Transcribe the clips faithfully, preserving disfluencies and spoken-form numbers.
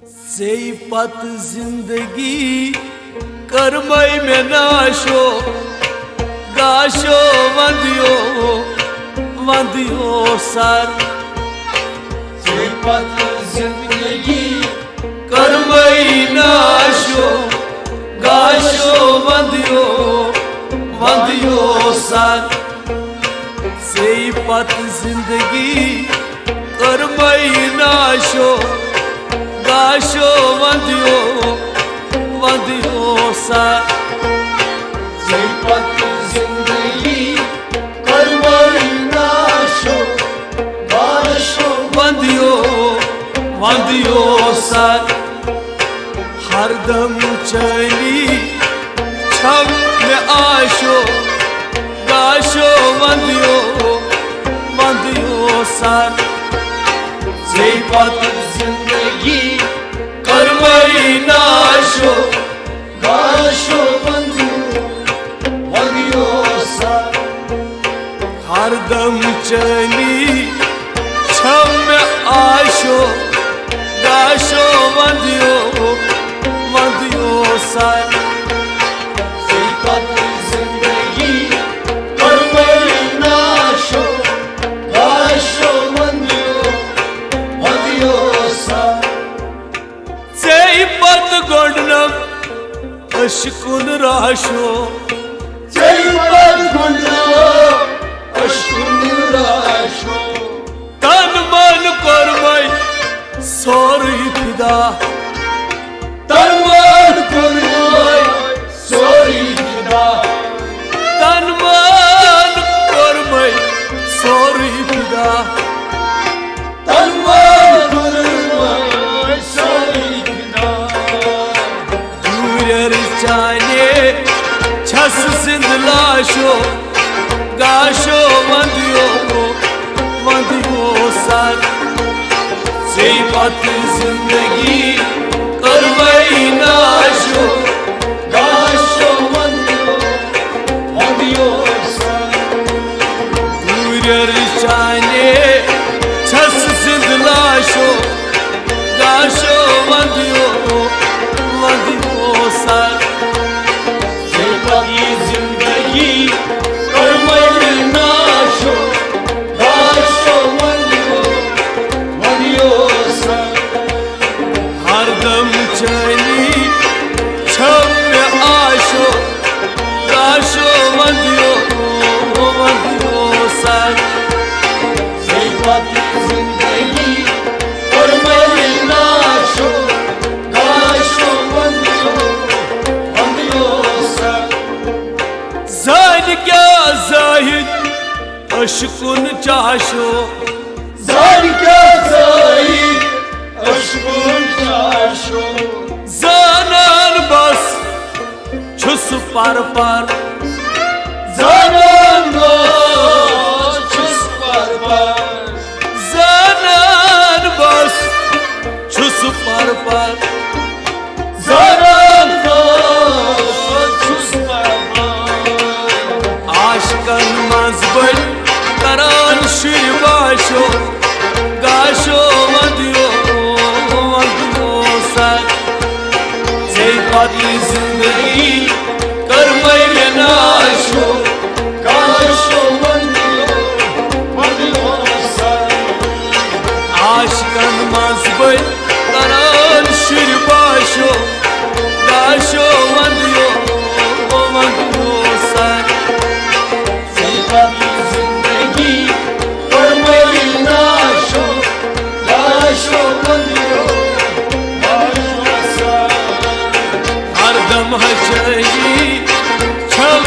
ژے پتہٕ زندگی کٔرمَے مےٚ ناشو، گاشو وندیو، وندیو سر۔ ژے پتہٕ زندگی کٔرمَے ناشو، گاشو وندیو، وندیو سر۔ ژے پتہٕ زندگی کٔرمَے ناشو، گاشو وندیو، وندیو سر۔ ژے پتہٕ زندگی کٔرمَے ناشو، گاشو وندیو، وندیو سر۔ ہردم چٲنی چھم مےٚ آشو، گاشو وندیو، وندیو سر۔ ژے پتہٕ زندگی کٔرمَے ناشو، گاشو وندیو، وندیو سر۔ ہردم چٲنی چھم مےٚ آشو، گاشو وندیو، وندیو سر۔ ژے پتہٕ زندگی کٔرمَے ناشو، گاشو وندیو، وندیو سر۔ ژے پتہٕ گۄڈنم عشقُن راشو۔ ژے پتہٕ گۄڈنم عشقُن راشو۔ تن من کوٚرمَے سورُے فدا۔ تن من کوٚرمَے سورُے فدا۔ تن من کوٚرمَے سورُے فدا۔ تن من کوٚرمَے سورُے فدا۔ دوٗرٮ۪ر چانے چھس زِندٕ لاشو، گاشو وندیو، وندیو سر۔ ژے پتہٕ زندگی کٔرمَے ناشو، گاشو وندیو، وندیو سر۔ دوٗرٮ۪ر چانے چھس زِندٕ لاشو، گاشو وندیو، وندیو سر۔ ژے پتہٕ زندگی کٔرمَے ناشو، گاشو وندیو، وندیو سر۔ ہردم چٲنی چھم مےٚ آشو، گاشو وندیو، وندیو سر۔ ژے پتہٕ زندگی کٔرمَے ناشو، گاشو وندیو، وندیو سر۔ زانہِ کیٛاہ زاہد عشقُن چاشو۔ زانہِ کیٛاہ زاہد عشقُن چاشو۔ زانان بس چھُس پر پر۔ زانان بس چھُس پر پر۔ زانان بس چھُس پر پر۔ زانان بس چھُس پر پر۔ عاشقن منٛز بٔلۍ کران شُرۍ باشو، گاشو وندیو، وندیو سر۔ ژے پتہٕ زندگی کٔرمَے مےٚ ناشو، گاشو وندیو، وندیو سر۔ عاشقن منٛز بٔلۍ کران شُرۍ باشو، گاشو وندیو، وندیو سر۔ ژے پتہٕ زندگی کٔرمَے ناشو، گاشو وندیو، وندیو سر۔ ہردم ہچٲیی چھم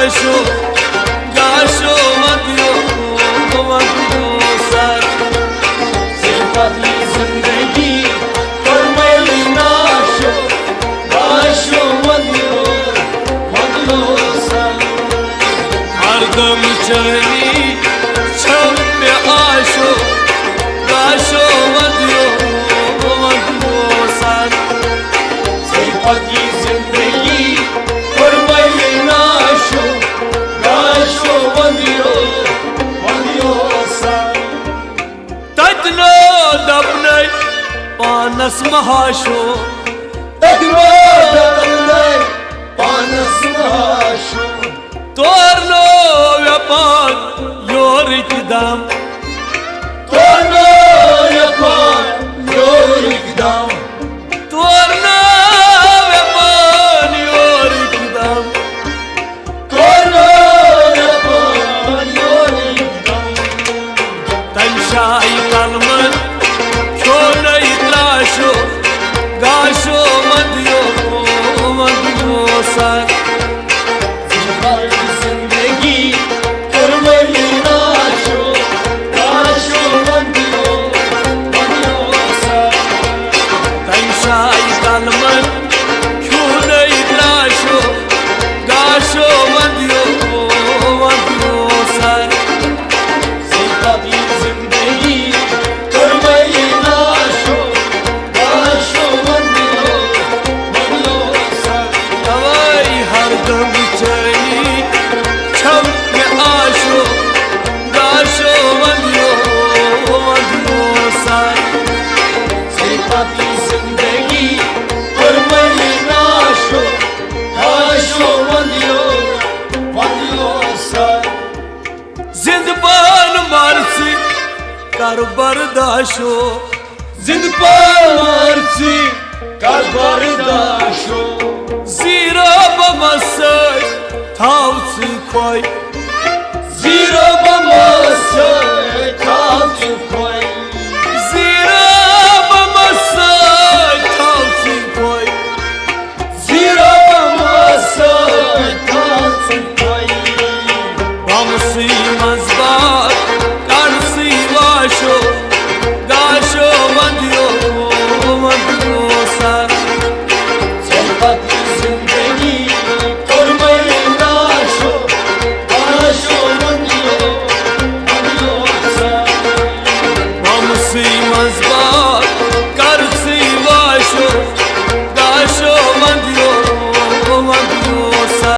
شو، گاشو ودیو، ودیو سر۔ صفت زندگی، فرمائی ناشو، گاشو ودیو، ودیو سر۔ ہر دم چنی چھم مے آشو، گاشو ودیو، ودیو سر۔ صفت زندگی، فرمائی ناشو، گاشو ودیو، ودیو سر۔ تتہِ نو دپنے پانس مہاشو۔ تتہِ نو دپنے پانس مہاشو۔ تور نو ویپان یورک دم۔ تور نو ویپان یورک دم۔ تور نو ویپان یورک دم۔ تمہِ شایہِ کلمن کھیونَے ترٛاشو، گاشو ودیو، ودیو سر۔ زندگی کٔرمَے ناشو، گاشو ودیو، ودیو سر۔ تمہِ شایہِ کلمن کھیونَے ترٛاشو، گاشو ودیو، ودیو سر۔ زندگی کٔرمَے ناشو، گاشو ودیو، ودیو سر۔ توے ہر دم چنی چھم مے آشو، گاشو ودیو، ودیو سر۔ زندگی کٔرمَے ناشو، گاشو ودیو، ودیو سر۔ زندٕ پان مرژی کر برداشو۔ زندٕ پان مرژی کر برداشو۔ زیرو بہ مسٲے تھاو ژٕ کھوے۔ زیرو